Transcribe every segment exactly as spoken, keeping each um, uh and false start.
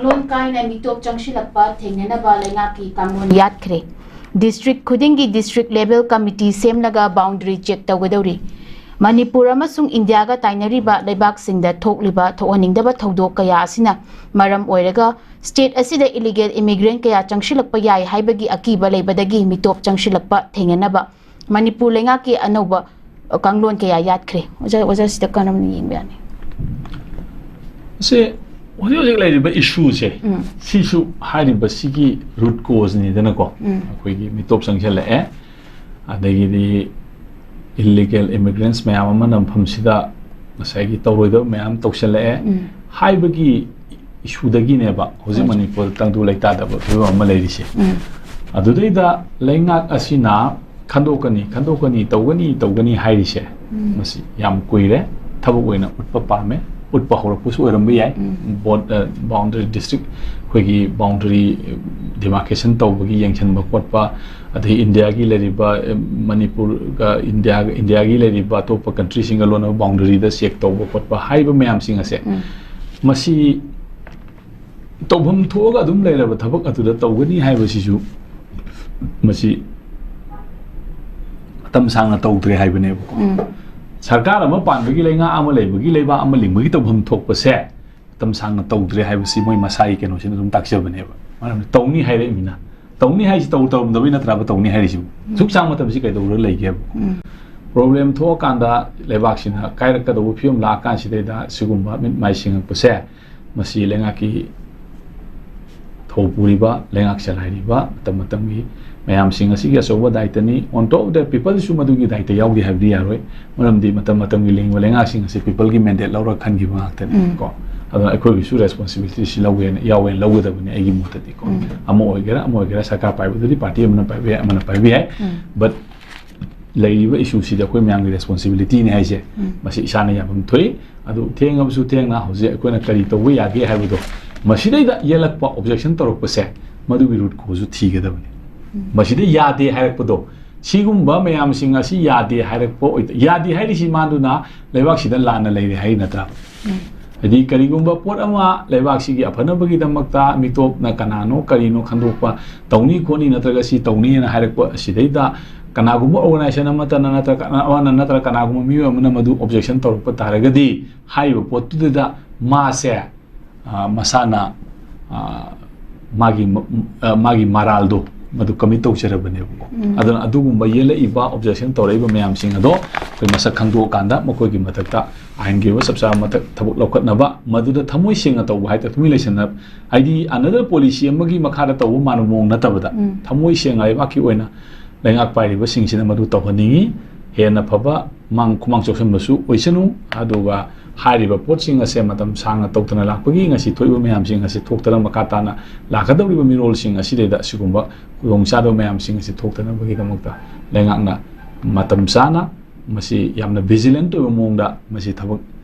ꯃꯔꯣꯜ ꯀꯥꯏꯅ ꯃꯤꯇꯣꯞ ꯆꯪꯁꯤꯜꯂꯛꯄ ꯊꯦꯡꯅꯅꯕ ꯂꯩꯉꯥꯛꯀꯤ ꯀꯥꯡꯂꯣꯟ ꯌꯥꯠꯈ꯭ꯔꯦ꯫ District ꯈꯨꯗꯤꯡꯒꯤ district level committee ꯁꯦꯝꯂꯒ boundary check ꯇꯧꯒꯗꯧꯔꯤ꯫ ꯃꯅꯤꯄꯨꯔ ꯑꯃꯁꯨꯡ ꯏꯟꯗꯤꯌꯥꯒ ꯇꯥꯏꯅꯔꯤꯕ ꯂꯩꯕꯥꯛꯁꯤꯡꯗ ꯊꯣꯛꯂꯤꯕ ꯊꯣꯛꯍꯟꯅꯤꯡꯗꯕ ꯊꯧꯗꯣꯛ ꯀꯌꯥ ꯑꯁꯤꯅ ꯃꯔꯝ ꯑꯣꯏꯔꯒ state ꯑꯁꯤꯗ illegal immigrant ꯀꯌꯥ ꯆꯪꯁꯤꯜꯂꯛꯄ ꯌꯥꯏ ꯍꯥꯏꯕꯒꯤ ꯑꯀꯤꯕ ꯂꯩꯕꯗꯒꯤ ꯃꯤꯇꯣꯞ ꯆꯪꯁꯤꯜꯂꯛꯄ ꯊꯦꯡꯅꯅꯕ ꯃꯅꯤꯄꯨꯔ ꯂꯩꯉꯥꯛꯀꯤ ꯑꯅꯧꯕ ꯀꯥꯡꯂꯣꯟ ꯀꯌꯥ ꯌꯥꯠꯈ꯭ꯔꯦ꯫ ꯑꯣꯖꯥ, ꯑꯣꯖꯥ ꯁꯤꯗ ꯀꯔꯝꯅ ꯌꯦꯡꯕ ꯌꯥꯅꯤ? ꯁꯤ ꯍꯧꯖꯤꯛ ꯍꯧꯖꯤꯛ ꯂꯩꯔꯤꯕ ꯏꯁꯨꯁꯦ, ꯎꯝ꯫ ꯁꯤꯁꯨ ꯍꯥꯏꯔꯤꯕ ꯁꯤꯒꯤ root causeꯅꯤꯗꯅꯀꯣ꯫ ꯎꯝ꯫ ꯑꯩꯈꯣꯏꯒꯤ ꯃꯤꯇꯣꯞ ꯆꯪꯁꯤꯜꯂꯛꯑꯦ, ꯑꯗꯒꯤꯗꯤ illegal immigrants ꯃꯌꯥꯝ ꯑꯃꯅ ꯃꯐꯝꯁꯤꯗ ꯉꯁꯥꯏꯒꯤ ꯇꯧꯔꯣꯏꯗꯕ ꯃꯌꯥꯝ ꯇꯧꯁꯤꯜꯂꯛꯑꯦ ꯎꯝ꯫ ꯍꯥꯏꯕꯒꯤ ꯏꯁꯨꯗꯒꯤꯅꯦꯕ ꯍꯧꯖꯤꯛ ꯍꯣꯏ꯫ ꯃꯅꯤꯄꯨꯔꯗ ꯇꯪꯗꯨ ꯂꯩꯇꯥꯗꯕ ꯐꯤꯕꯝ ꯑꯃ ꯂꯩꯔꯤꯁꯦ꯫ ꯎꯝ꯫ ꯑꯗꯨꯗꯩꯗ ꯂꯩꯉꯥꯛ ꯑꯁꯤꯅ ꯈꯟꯗꯣꯛꯀꯅꯤ, ꯈꯟꯗꯣꯛꯀꯅꯤ, ꯇꯧꯒꯅꯤ, ꯇꯧꯒꯅꯤ ꯍꯥꯏꯔꯤꯁꯦ, ꯎꯝ꯫ ꯃꯁꯤ ꯌꯥꯝ ꯀꯨꯏꯔꯦ꯫ ꯊꯕꯛ ꯑꯣꯏꯅ ꯎꯠꯄ ꯄꯥꯝꯃꯦ, ꯎꯠꯄ ꯍꯧꯔꯛꯄꯁꯨ ꯑꯣꯏꯔꯝꯕ ꯌꯥꯏ꯫ ꯎꯝ꯫ ꯕꯣꯠ-, ꯑ, boundary district, ꯑꯩꯈꯣꯏꯒꯤ boundary demarcation ꯇꯧꯕꯒꯤ ꯌꯦꯡꯁꯤꯟꯕ ꯈꯣꯠꯄ, ꯑꯗꯩ ꯏꯟꯗꯤꯌꯥꯒꯤ ꯂꯩꯔꯤꯕ, ꯑ, ꯃꯅꯤꯄꯨꯔꯒ ꯏꯟꯗꯤꯌꯥꯒ, ꯏꯟꯗꯤꯌꯥꯒꯤ ꯂꯩꯔꯤꯕ ꯑꯇꯣꯞꯄ countryꯁꯤꯡꯒ ꯂꯣꯟꯅꯕ boundaryꯗ check ꯇꯧꯕ ꯈꯣꯠꯄ ꯍꯥꯏꯔꯤꯕ ꯃꯌꯥꯝꯁꯤꯡ ꯑꯁꯦ, ꯎꯝ꯫ ꯃꯁꯤ ꯇꯧꯐꯝ ꯊꯣꯛꯑꯒ ꯑꯗꯨꯝ ꯂꯩꯔꯕ ꯊꯕꯛ ꯑꯗꯨꯗ ꯇꯧꯒꯅꯤ ꯍꯥꯏꯕꯁꯤꯁꯨ ꯃꯁꯤ ꯃꯇꯝ ꯁꯥꯡꯅ ꯇꯧꯗ꯭ꯔꯦ ꯍꯥꯏꯕꯅꯦꯕꯀꯣ꯫ ꯎꯝ꯫ ꯁꯔꯀꯥꯔ ꯑꯃ ꯄꯥꯟꯕꯒꯤ, ꯂꯩꯉꯥꯛ ꯑꯃ ꯂꯩꯕꯒꯤ, ꯂꯩꯕꯥꯛ ꯑꯃ ꯂꯤꯡꯕꯒꯤ ꯇꯧꯐꯝ ꯊꯣꯛꯄꯁꯦ ꯃꯇꯝ ꯁꯥꯡꯅ ꯇꯧꯗ꯭ꯔꯦ ꯍꯥꯏꯕꯁꯤ ꯃꯣꯏ ꯃꯁꯥꯒꯤ ꯀꯩꯅꯣꯁꯤꯅ ꯑꯗꯨꯝ ꯇꯥꯛꯆꯕꯅꯦꯕ꯫ ꯃꯔꯝꯗꯤ ꯇꯧꯅꯤ ꯍꯥꯏꯔꯛꯏꯃꯤꯅ꯫ ꯇꯧꯅꯤ ꯍꯥꯏꯁꯤ ꯇꯧ-, ꯇꯧꯔꯝꯗꯕꯩ ꯅꯠꯇ꯭ꯔꯕ ꯇꯧꯅꯤ ꯍꯥꯏꯔꯤꯁꯤꯕꯨ? ꯁꯨꯛ ꯁꯥꯡ ꯃꯇꯝꯁꯤ ꯀꯩꯗꯧꯔ ꯂꯩꯒꯦꯕ? ꯎꯝ꯫ Problem ꯊꯣꯛꯑꯀꯥꯟꯗ ꯂꯩꯕꯥꯛꯁꯤꯅ ꯀꯥꯏꯔꯛꯀꯗꯧꯕ ꯐꯤꯕꯝ ꯂꯥꯛꯑꯀꯥꯟꯁꯤꯗꯩꯗ ꯁꯤꯒꯨꯝꯕ ꯃꯤꯠ ꯃꯥꯏ ꯁꯤꯡꯉꯛꯄꯁꯦ, ꯃꯁꯤ ꯂꯩꯉꯥꯛꯀꯤ ꯊꯧ ꯄꯨꯔꯤꯕ, ꯂꯩꯉꯥꯛ ꯆꯂꯥꯏꯔꯤꯕ ꯃꯇꯝ ꯃꯇꯝꯒꯤ ꯃꯌꯥꯝꯁꯤꯡ ꯑꯁꯤꯒꯤ ꯑꯆꯧꯕ ꯗꯥꯏꯇꯅꯤ꯫ On top of that, peopleꯁꯨ ꯃꯗꯨꯒꯤ ꯗꯥꯏꯇ ꯌꯥꯎꯗꯦ ꯍꯥꯏꯕꯗꯤ ꯌꯥꯔꯣꯏ꯫ ꯃꯔꯝꯗꯤ ꯃꯇꯝ ꯃꯇꯝꯒꯤ ꯂꯤꯡꯕ ꯂꯩꯉꯥꯛꯁꯤꯡ ꯑꯁꯤ peopleꯒꯤ mandate ꯂꯧꯔꯒ ꯈꯟꯈꯤꯕ ꯉꯥꯛꯇꯅꯤ ꯎꯝ꯫ ꯀꯣ꯫ ꯑꯗꯨꯅ ꯑꯩꯈꯣꯏꯒꯤꯁꯨ responsibilityꯁꯤ ꯂꯧꯒꯦꯅ, ꯌꯥꯎꯋꯦꯅ ꯂꯧꯒꯗꯕꯅꯤ ꯑꯩꯒꯤ ꯃꯣꯠꯇꯗꯤꯀꯣ꯫ ꯎꯝ꯫ ꯑꯃ ꯑꯣꯏꯒꯦꯔꯥ, ꯑꯃ ꯑꯣꯏꯒꯦꯔꯥ, ꯁꯔꯀꯥꯔ ꯄꯥꯏꯕꯗꯨꯗꯤ party ꯑꯃꯅ ꯄꯥꯏꯕ ꯌꯥꯏ, ꯑꯃꯅ ꯄꯥꯏꯕ ꯌꯥꯏ꯫ ꯎꯝ꯫ But ꯂꯩꯔꯤꯕ issueꯁꯤꯗꯤ ꯑꯩꯈꯣꯏ ꯃꯌꯥꯝꯒꯤ responsibilityꯅꯤ ꯍꯥꯏꯁꯦ꯫ ꯎꯝ꯫ ꯃꯁꯤ ꯏꯁꯥꯅ ꯌꯥꯐꯝ ꯊꯣꯛꯏ꯫ ꯑꯗꯨ ꯊꯦꯡꯉꯕꯁꯨ ꯊꯦꯡꯅ ꯍꯧꯖꯤꯛ ꯑꯩꯈꯣꯏꯅ ꯀꯔꯤ ꯇꯧꯕ ꯌꯥꯒꯦ ꯍꯥꯏꯕꯗꯣ, ꯃꯁꯤꯗꯩꯗ ꯌꯦꯜꯂꯛꯄ objection ꯇꯧꯔꯛꯄꯁꯦ, ꯃꯗꯨꯒꯤ root causeꯁꯨ ꯊꯤꯒꯗꯕꯅꯤ꯫ ꯎꯝ꯫ ꯃꯁꯤꯗ ꯌꯥꯗꯦ ꯍꯥꯏꯔꯛꯄꯗꯣ, ꯁꯤꯒꯨꯝꯕ ꯃꯌꯥꯝꯁꯤꯡ ꯑꯁꯤ ꯌꯥꯗꯦ ꯍꯥꯏꯔꯛꯄ ꯑꯣꯏ-, ꯌꯥꯗꯦ ꯍꯥꯏꯔꯤꯁꯤ ꯃꯥꯗꯨꯅ ꯂꯩꯕꯥꯛꯁꯤꯗ ꯂꯥꯟꯅ ꯂꯩꯔꯦ ꯍꯥꯏꯔꯤ ꯅꯠꯇ꯭ꯔꯥ? ꯎꯝ꯫ ꯍꯥꯏꯗꯤ ꯀꯔꯤꯒꯨꯝꯕ ꯄꯣꯠ ꯑꯃ ꯂꯩꯕꯥꯛꯁꯤꯒꯤ ꯑꯐꯅꯕꯒꯤꯗꯃꯛꯇ ꯃꯤꯇꯣꯞꯅ ꯀꯅꯥꯅꯣ ꯀꯔꯤꯅꯣ ꯈꯟꯗꯣꯛꯄ, ꯇꯧꯅꯤ ꯈꯣꯠꯅꯤ ꯅꯠꯇ꯭ꯔꯒ ꯁꯤ ꯇꯧꯅꯤꯅ ꯍꯥꯏꯔꯛꯄ ꯑꯁꯤꯗꯩꯗ ꯀꯅꯥꯒꯨꯝꯕ organization ꯑꯃꯠꯇꯅ ꯅꯠꯇ꯭ꯔꯒ ꯑꯃꯅ ꯅꯠꯇ꯭ꯔꯒ ꯀꯅꯥꯒꯨꯝꯕ ꯃꯤꯑꯣꯏ ꯑꯃꯅ ꯃꯗꯨ objection ꯇꯧꯔꯛꯄ ꯇꯥꯔꯒꯗꯤ ꯍꯥꯏꯔꯤꯕ ꯄꯣꯠꯇꯨꯗ ꯃꯥꯁꯦ ꯑ, ꯃꯁꯥꯅ ꯑ, ꯃꯥꯒꯤ ꯃ- ꯑ, ꯃꯥꯒꯤ ꯃꯔꯥꯜꯗꯣ ꯃꯗꯨ commit ꯇꯧꯖꯔꯕꯅꯦꯕꯀꯣ꯫ ꯎꯝ꯫ ꯑꯗꯨꯅ ꯑꯗꯨꯒꯨꯝꯕ ꯌꯦꯜꯂꯛꯏꯕ objection ꯇꯧꯔꯛꯏꯕ ꯃꯌꯥꯝꯁꯤꯡ ꯑꯗꯣ ꯑꯩꯈꯣꯏ ꯃꯁꯛ ꯈꯪꯗꯣꯛꯑꯀꯥꯟꯗ ꯃꯈꯣꯏꯒꯤ ꯃꯊꯛꯇ ꯑꯥꯏꯟꯒꯤ ꯑꯣꯏꯕ ꯆꯞ ꯆꯥꯕ ꯃꯊꯛ ꯊꯕꯛ ꯂꯧꯈꯠꯅꯕ, ꯃꯗꯨꯗ ꯊꯃꯣꯏ ꯁꯦꯡꯅ ꯇꯧꯕ ꯍꯥꯏꯇꯥꯔꯦ, ꯊꯃꯣꯏ ꯂꯩꯁꯟꯅ, ꯍꯥꯏꯗꯤ another policy ꯑꯃꯒꯤ ꯃꯈꯥꯗ ꯇꯧꯕ ꯃꯥꯟꯕ ꯃꯑꯣꯡ ꯅꯠꯇꯕꯗ ꯎꯝ꯫ ꯊꯃꯣꯏ ꯁꯦꯡꯅ ꯂꯩꯕꯥꯛꯀꯤ ꯑꯣꯏꯅ ꯂꯩꯉꯥꯛ ꯄꯥꯏꯔꯤꯕꯁꯤꯡꯁꯤꯅ ꯃꯗꯨ ꯇꯧꯍꯟꯅꯤꯡꯉꯤ꯫ ꯍꯦꯟꯅ ꯐꯕ ꯃꯥꯡ ꯈꯨꯃꯥꯡ ꯆꯥꯎꯁꯤꯟꯕꯁꯨ ꯑꯣꯏꯁꯅꯨ꯫ ꯑꯗꯨꯒ ꯍꯥꯏꯔꯤꯕ ꯄꯣꯠꯁꯤꯡ ꯑꯁꯦ ꯃꯇꯝ ꯁꯥꯡꯅ ꯇꯧꯗꯅ ꯂꯥꯛꯄꯒꯤ ꯉꯁꯤ ꯊꯣꯛꯏꯕ ꯃꯌꯥꯝꯁꯤꯡ ꯑꯁꯤ ꯊꯣꯛꯇꯅ ꯃꯈꯥ ꯇꯥꯅ ꯂꯥꯛꯀꯗꯧꯔꯤꯕ ꯃꯤꯔꯣꯜꯁꯤꯡ ꯑꯁꯤꯗꯩꯗ ꯑꯁꯤꯒꯨꯝꯕ ꯈꯨꯗꯣꯡꯆꯥꯗꯕ ꯃꯌꯥꯝꯁꯤꯡ ꯑꯁꯤ ꯊꯣꯛꯇꯅꯕꯒꯤꯗꯃꯛꯇ ꯂꯩꯉꯥꯛꯅ ꯃꯇꯝ ꯆꯥꯅ ꯃꯁꯤ ꯌꯥꯝꯅ vigilant ꯑꯣꯏꯕ ꯃꯑꯣꯡꯗ ꯃꯁꯤ ꯊꯕꯛ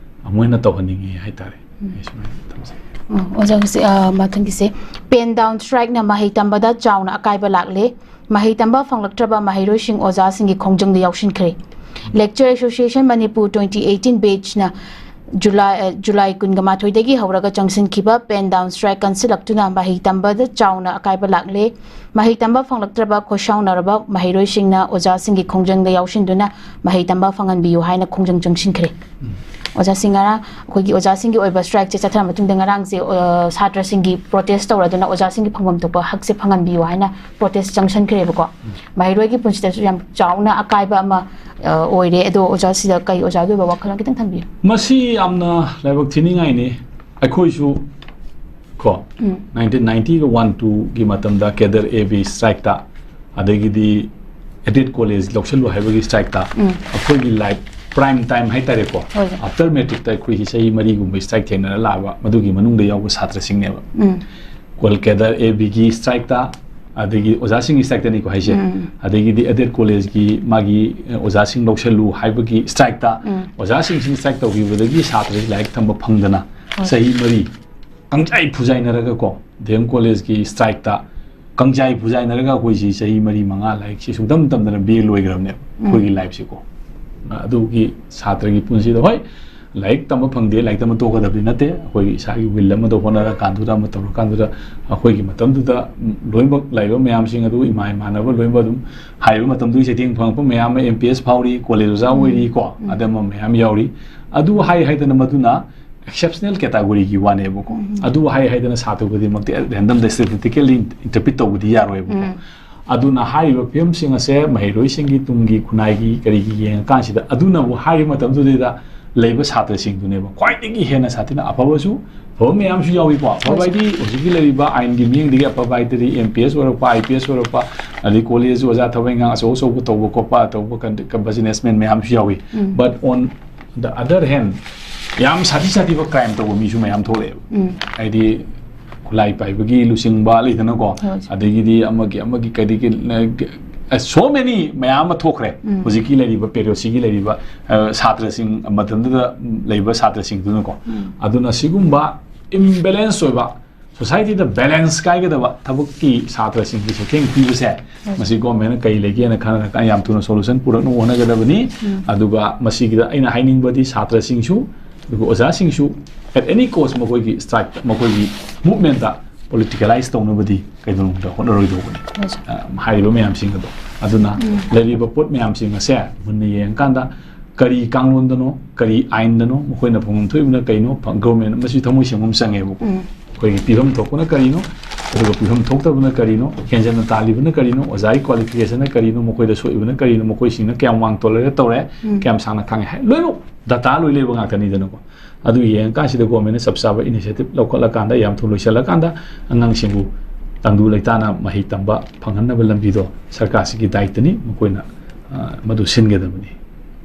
ꯑꯃ ꯑꯣꯏꯅ ꯇꯧꯍꯟꯅꯤꯡꯉꯤ ꯍꯥꯏꯇꯥꯔꯦ꯫ ꯎꯝ꯫ ꯑꯩ ꯁꯨꯃꯥꯏꯅ ꯊꯝꯖꯒꯦ꯫ ꯑꯣ, ꯑꯣꯖꯥ, ꯉꯁꯤ, ꯑ, ꯃꯊꯪꯒꯤꯁꯦ, pen down strike ꯅ ꯃꯍꯩ ꯇꯝꯕꯗ ꯆꯥꯎꯅ ꯑꯀꯥꯏꯕ ꯂꯥꯛꯂꯦ꯫ ꯃꯍꯩ ꯇꯝꯕ ꯐꯪꯂꯛꯇ꯭ꯔꯕ ꯃꯍꯩꯔꯣꯏꯁꯤꯡ ꯑꯣꯖꯥꯁꯤꯡꯒꯤ ꯈꯣꯡꯖꯪꯗ ꯌꯥꯎꯁꯤꯟꯈ꯭ꯔꯦ꯫ Lecturer Association Manipur twenty eighteen batch ꯅ ꯖꯨꯂꯥꯏ, ꯑ, ꯖꯨꯂꯥꯏ ꯀꯨꯟꯒ ꯃꯥꯊꯣꯏꯗꯒꯤ ꯍꯧꯔꯒ ꯆꯪꯁꯤꯟꯈꯤꯕ pen down strike ꯀꯟꯁꯤꯜꯂꯛꯇꯨꯅ ꯃꯍꯩ ꯇꯝꯕꯗ ꯆꯥꯎꯅ ꯑꯀꯥꯏꯕ ꯂꯥꯛꯂꯦ꯫ ꯃꯍꯩ ꯇꯝꯕ ꯐꯪꯂꯛꯇ꯭ꯔꯕ ꯈꯣꯏꯁꯥꯎꯅꯔꯕ ꯃꯍꯩꯔꯣꯏꯁꯤꯡꯅ ꯑꯣꯖꯥꯁꯤꯡꯒꯤ ꯈꯣꯡꯖꯪꯗ ꯌꯥꯎꯁꯤꯟꯗꯨꯅ ꯃꯍꯩ ꯇꯝꯕ ꯐꯪꯍꯟꯕꯤꯌꯨ ꯍꯥꯏꯅ ꯈꯣꯡꯖꯪ ꯆꯪꯁꯤꯟꯈ꯭ꯔꯦ꯫ ꯎꯝ꯫ ꯑꯣꯖꯥꯁꯤꯡ ꯉꯔꯥꯡ ꯑꯩꯈꯣꯏꯒꯤ ꯑꯣꯖꯥꯁꯤꯡꯒꯤ ꯑꯣꯏꯕ strike ꯁꯦ ꯆꯠꯊꯔ ꯃꯇꯨꯡꯗ ꯉꯔꯥꯡꯁꯦ, ꯑ, ꯁꯥꯇ꯭ꯔꯁꯤꯡꯒꯤ protest ꯇꯧꯔꯗꯨꯅ ꯑꯣꯖꯥꯁꯤꯡꯒꯤ ꯐꯪꯐꯝ ꯊꯣꯛꯄ ꯍꯛꯁꯦ ꯐꯪꯍꯟꯕꯤꯌꯨ ꯍꯥꯏꯅ protest ꯆꯪꯁꯤꯟꯈ꯭ꯔꯦꯕꯀꯣ꯫ ꯎꯝ꯫ ꯃꯍꯩꯔꯣꯏꯒꯤ ꯄꯨꯟꯁꯤꯗꯁꯨ ꯌꯥꯝ ꯆꯥꯎꯅ ꯑꯀꯥꯏꯕ ꯑꯃ, ꯑ, ꯑꯣꯏꯔꯦ꯫ ꯑꯗꯣ ꯑꯣꯖꯥ ꯁꯤꯗ ꯀꯩ ꯑꯣꯖꯥꯒꯤ ꯑꯣꯏꯕ ꯋꯥꯈꯜꯂꯣꯟ ꯈꯤꯇꯪ ꯊꯝꯕꯤꯌꯨ꯫ ꯃꯁꯤ ꯌꯥꯝꯅ ꯂꯥꯏꯕꯛ ꯊꯤꯅꯤꯡꯉꯥꯏꯅꯤ꯫ ꯑꯩꯈꯣꯏꯁꯨ ꯀꯣ, ꯎꯝ꯫ Nineteen ninety ꯒ one two ꯒꯤ ꯃꯇꯝꯗ ꯀꯦꯗꯔ ꯑꯦ ꯕꯤ strike ꯇ, ꯑꯗꯒꯤꯗꯤ aided college ꯂꯧꯁꯜꯂꯨ ꯍꯥꯏꯕꯒꯤ strike ꯇ, ꯎꯝ꯫ ꯑꯩꯈꯣꯏꯒꯤ life prime time ꯍꯥꯏꯇꯥꯔꯦꯀꯣ, ꯍꯣꯏ꯫ After matric ꯇ ꯑꯩꯈꯣꯏꯁꯤ ꯆꯍꯤ ꯃꯔꯤꯒꯨꯝꯕ strike ꯊꯦꯡꯅꯔ ꯂꯥꯛꯑꯕ ꯃꯗꯨꯒꯤ ꯃꯅꯨꯡꯗ ꯌꯥꯎꯕ ꯁꯥꯇ꯭ꯔꯁꯤꯡꯅꯦꯕ꯫ ꯎꯝ꯫ ꯀꯣꯜ ꯀꯦꯗꯔ ꯑꯦ ꯕꯤꯒꯤ strike ꯇ, ꯑꯗꯒꯤ ꯑꯣꯖꯥꯁꯤꯡꯒꯤ strike ꯇꯅꯤꯀꯣ ꯍꯥꯏꯁꯦ, ꯎꯝ꯫ ꯑꯗꯒꯤꯗꯤ aided college ꯀꯤ ꯃꯥꯒꯤ, ꯑ, ꯑꯣꯖꯥꯁꯤꯡ ꯂꯧꯁꯜꯂꯨ ꯍꯥꯏꯕꯒꯤ strike ꯇ, ꯎꯝ꯫ ꯑꯣꯖꯥꯁꯤꯡꯁꯤꯅ strike ꯇꯧꯈꯤꯕꯗꯒꯤ ꯁꯥꯇ꯭ꯔꯁꯤ ꯂꯥꯏꯔꯤꯛ ꯇꯝꯕ ꯐꯪꯗꯅ ꯍꯣꯏ꯫ ꯆꯍꯤ ꯃꯔꯤ ꯀꯪꯖꯥꯏ ꯐꯨꯖꯥꯏꯅꯔꯒꯀꯣ, ꯗꯤ ꯑꯦꯝ ꯀꯣꯂꯦꯖꯀꯤ strike ꯇ ꯀꯪꯖꯥꯏ ꯐꯨꯖꯥꯏꯅꯔꯒ ꯑꯩꯈꯣꯏꯁꯤ ꯆꯍꯤ ꯃꯔꯤ ꯃꯉꯥ ꯂꯥꯏꯔꯤꯛꯁꯤ ꯁꯨꯡꯇꯝ ꯇꯝꯗꯅ ꯕꯤ ꯑꯦ ꯂꯣꯏꯈ꯭ꯔꯕꯅꯦꯕ ꯎꯝ꯫ ꯑꯩꯈꯣꯏꯒꯤ life ꯁꯤꯀꯣ꯫ ꯑꯗꯨꯒꯤ ꯁꯥꯇ꯭ꯔꯒꯤ ꯄꯨꯟꯁꯤꯗ, ꯍꯣꯏ, ꯂꯥꯏꯔꯤꯛ ꯇꯝꯕ ꯐꯪꯗꯦ, ꯂꯥꯏꯔꯤꯛ ꯇꯝꯕ ꯇꯣꯛꯀꯗꯕꯗꯤ ꯅꯠꯇꯦ꯫ ꯑꯩꯈꯣꯏꯒꯤ ꯏꯁꯥꯒꯤ will ꯑꯃꯗ ꯍꯣꯠꯅꯔꯀꯥꯟꯗꯨꯗ, ꯑꯃ ꯇꯧꯔꯀꯥꯟꯗꯨꯗ, ꯑꯩꯈꯣꯏꯒꯤ ꯃꯇꯝꯗꯨꯗ ꯂꯣꯏꯅꯃꯛ ꯂꯩꯔꯤꯕ ꯃꯌꯥꯝꯁꯤꯡ ꯑꯗꯨ ꯏꯃꯥ ꯏꯃꯥꯟꯅꯕ ꯂꯣꯏꯅꯃꯛ ꯑꯗꯨꯝ ꯍꯥꯏꯔꯤꯕ ꯃꯇꯝꯗꯨꯒꯤ ꯆꯩꯊꯦꯡ ꯐꯪꯉꯛꯄ ꯃꯌꯥꯝ ꯑꯃ M P S ꯐꯥꯎꯔꯤ, ꯀꯣꯂꯦꯖ ꯑꯣꯖꯥ ꯑꯣꯏꯔꯤ ꯀꯣ, ꯑꯗꯨꯝꯕ ꯃꯌꯥꯝ ꯌꯥꯎꯔꯤ꯫ ꯑꯗꯨ ꯍꯥꯏ ꯍꯥꯏꯗꯅ ꯃꯗꯨꯅ exceptional categoryꯒꯤ ꯋꯥꯅꯦꯕꯀꯣ꯫ ꯑꯗꯨ ꯍꯥꯏ ꯍꯥꯏꯗꯅ ꯁꯥꯇ꯭ꯔ ꯈꯨꯗꯤꯡꯃꯛꯇꯤ random statistically interpret ꯇꯧꯕꯗꯤ ꯌꯥꯔꯣꯏꯕꯀꯣ꯫ ꯑꯗꯨꯅ ꯍꯥꯏꯔꯤꯕ ꯐꯤꯕꯝꯁꯤꯡ ꯑꯁꯦ ꯃꯍꯩꯔꯣꯏꯁꯤꯡꯒꯤ ꯇꯨꯡꯒꯤ ꯈꯨꯟꯅꯥꯏꯒꯤ ꯀꯔꯤꯒꯤ ꯌꯦꯡꯉꯀꯥꯟꯁꯤꯗ, ꯑꯗꯨꯅꯕꯨ ꯍꯥꯏꯔꯤꯕ ꯃꯇꯝꯗꯨꯗꯩꯗ ꯂꯩꯕ ꯁꯥꯇ꯭ꯔꯁꯤꯡꯗꯨꯅꯦꯕ ꯈ꯭ꯋꯥꯏꯗꯒꯤ ꯍꯦꯟꯅ ꯁꯥꯊꯤꯅ ꯑꯐꯕꯁꯨ, ꯑꯐꯕ ꯃꯌꯥꯝꯁꯨ ꯌꯥꯎꯏꯀꯣ꯫ ꯑꯐꯕ ꯍꯥꯏꯗꯤ ꯍꯧꯖꯤꯛꯀꯤ ꯂꯩꯔꯤꯕ ꯑꯥꯏꯟꯒꯤ ꯃꯤꯠꯌꯦꯡꯗꯒꯤ ꯑꯐꯕ ꯍꯥꯏꯗꯨꯗꯤ M P S ꯑꯣꯏꯔꯛꯄ, I P S ꯑꯣꯏꯔꯛꯄ, ꯑꯗꯩ ꯀꯣꯂꯦꯖ ꯑꯣꯖꯥ ꯊꯕꯛ ꯏꯪꯈꯥꯡ ꯑꯆꯧ ꯑꯆꯧꯕ ꯇꯧꯕ ꯈꯣꯠꯄ, ꯑꯇꯧꯕ ꯀꯟ-, ꯀ-, businessman ꯃꯌꯥꯝꯁꯨ ꯌꯥꯎꯏ꯫ But on the other hand, ꯌꯥꯝ ꯁꯥꯊꯤ ꯁꯥꯊꯤꯕ crime ꯇꯧꯕ ꯃꯤꯁꯨ ꯃꯌꯥꯝ ꯊꯣꯛꯂꯛꯑꯦꯕ꯫ ꯍꯥꯏꯗꯤ ꯈꯨꯠꯂꯥꯏ ꯄꯥꯏꯕꯒꯤ ꯂꯨꯆꯤꯡꯕ ꯂꯩꯗꯅꯀꯣ, ꯍꯣꯏ꯫ ꯑꯗꯒꯤꯗꯤ ꯑꯃꯒꯤ ꯑꯃꯒꯤ ꯀꯔꯤꯒꯤ, ꯑ, so many ꯃꯌꯥꯝ ꯑꯃ ꯊꯣꯛꯈ꯭ꯔꯦ꯫ ꯍꯧꯖꯤꯛꯀꯤ ꯂꯩꯔꯤꯕ ꯄꯦꯔꯣꯁꯤꯒꯤ ꯂꯩꯔꯤꯕ, ꯑ, ꯁꯥꯇ꯭ꯔꯁꯤꯡ, ꯃꯇꯝꯗꯨꯗ ꯂꯩꯕ ꯁꯥꯇ꯭ꯔꯁꯤꯡꯗꯨꯅꯀꯣ꯫ ꯑꯗꯨꯅ ꯁꯤꯒꯨꯝꯕ imbalance ꯑꯣꯏꯕ, societyꯗ balance ꯀꯥꯏꯒꯗꯕ ꯊꯕꯛꯀꯤ ꯁꯥꯇ꯭ꯔꯁꯤꯡꯒꯤ ꯆꯩꯊꯦꯡ ꯄꯤꯕꯁꯦ, ꯃꯁꯤ governmentꯅ ꯀꯔꯤ ꯂꯩꯒꯦꯅ ꯈꯟꯅꯔꯀꯥꯟꯗ ꯌꯥꯝ ꯊꯨꯅ solution ꯄꯨꯔꯛꯅꯕ ꯍꯣꯠꯅꯒꯗꯕꯅꯤ꯫ ꯑꯗꯨꯒ ꯃꯁꯤꯒꯤꯗ ꯑꯩꯅ ꯍꯥꯏꯅꯤꯡꯕꯗꯤ ꯁꯥꯇ꯭ꯔꯁꯤꯡꯁꯨ ꯑꯗꯨꯒ ꯑꯣꯖꯥꯁꯤꯡꯁꯨ at any cost ꯃꯈꯣꯏꯒꯤ strike, ꯃꯈꯣꯏꯒꯤ movementꯇ politicalize ꯇꯧꯅꯕꯗꯤ ꯀꯩꯗꯧꯅꯨꯡꯗ ꯍꯣꯠꯅꯔꯣꯏꯗꯧꯕꯅꯤ꯫ ꯑ, ꯍꯥꯏꯔꯤꯕ ꯃꯌꯥꯝꯁꯤꯡ ꯑꯗꯣ꯫ ꯑꯗꯨꯅ ꯂꯩꯔꯤꯕ ꯄꯣꯠ ꯃꯌꯥꯝꯁꯤꯡ ꯑꯁꯦ ꯃꯨꯟꯅ ꯌꯦꯡꯉꯀꯥꯟꯗ ꯀꯔꯤ ꯀꯥꯡꯂꯣꯟꯗꯅꯣ, ꯀꯔꯤ ꯑꯥꯏꯟꯗꯅꯣ, ꯃꯈꯣꯏꯅ ꯐꯪꯐꯝ ꯊꯣꯛꯏꯕꯅ ꯀꯩꯅꯣ, ꯐ-, government ꯃꯁꯤ ꯊꯃꯣꯏ ꯁꯦꯡꯕ ꯑꯃ ꯆꯪꯉꯦꯕꯀꯣ꯫ ꯑꯩꯈꯣꯏꯒꯤ ꯄꯤꯐꯝ ꯊꯣꯛꯄꯅ ꯀꯔꯤꯅꯣ, ꯑꯗꯨꯒ ꯄꯤꯐꯝ ꯊꯣꯛꯇꯕꯅ ꯀꯔꯤꯅꯣ, ꯍꯦꯟꯖꯟꯅ ꯇꯥꯜꯂꯤꯕꯅ ꯀꯔꯤꯅꯣ, ꯑꯣꯖꯥꯒꯤ qualificationꯅ ꯀꯔꯤꯅꯣ, ꯃꯈꯣꯏꯗ ꯁꯣꯛꯏꯕꯅ ꯀꯔꯤꯅꯣ, ꯃꯈꯣꯏꯁꯤꯡꯅ ꯀꯌꯥꯝ ꯋꯥꯡ tolerate ꯇꯧꯔꯦ, ꯀꯌꯥꯝ ꯁꯥꯡꯅ ꯈꯥꯡꯉꯦ ꯍꯥꯏ, ꯂꯣꯏꯅꯃꯛ data ꯂꯣꯏ ꯂꯩꯕ ꯉꯥꯛꯇꯅꯤꯗꯅꯀꯣ꯫ ꯑꯗꯨ ꯌꯦꯡꯉꯀꯥꯟꯁꯤꯗ governmentꯅ ꯆꯞ ꯆꯥꯕ initiative ꯂꯧꯈꯠꯂꯀꯥꯟꯗ, ꯌꯥꯝ ꯊꯨꯅ ꯂꯣꯏꯁꯤꯜꯂꯀꯥꯟꯗ ꯑꯉꯥꯡꯁꯤꯡꯕꯨ ꯇꯪꯗꯨ ꯂꯩꯇꯥꯅ ꯃꯍꯩ ꯇꯝꯕ ꯐꯪꯍꯟꯅꯕ ꯂꯝꯕꯤꯗꯣ ꯁꯔꯀꯥꯔꯁꯤꯒꯤ ꯗꯥꯏꯇꯅꯤ, ꯃꯈꯣꯏꯅ, ꯑ, ꯃꯗꯨ ꯁꯤꯟꯒꯗꯕꯅꯤ꯫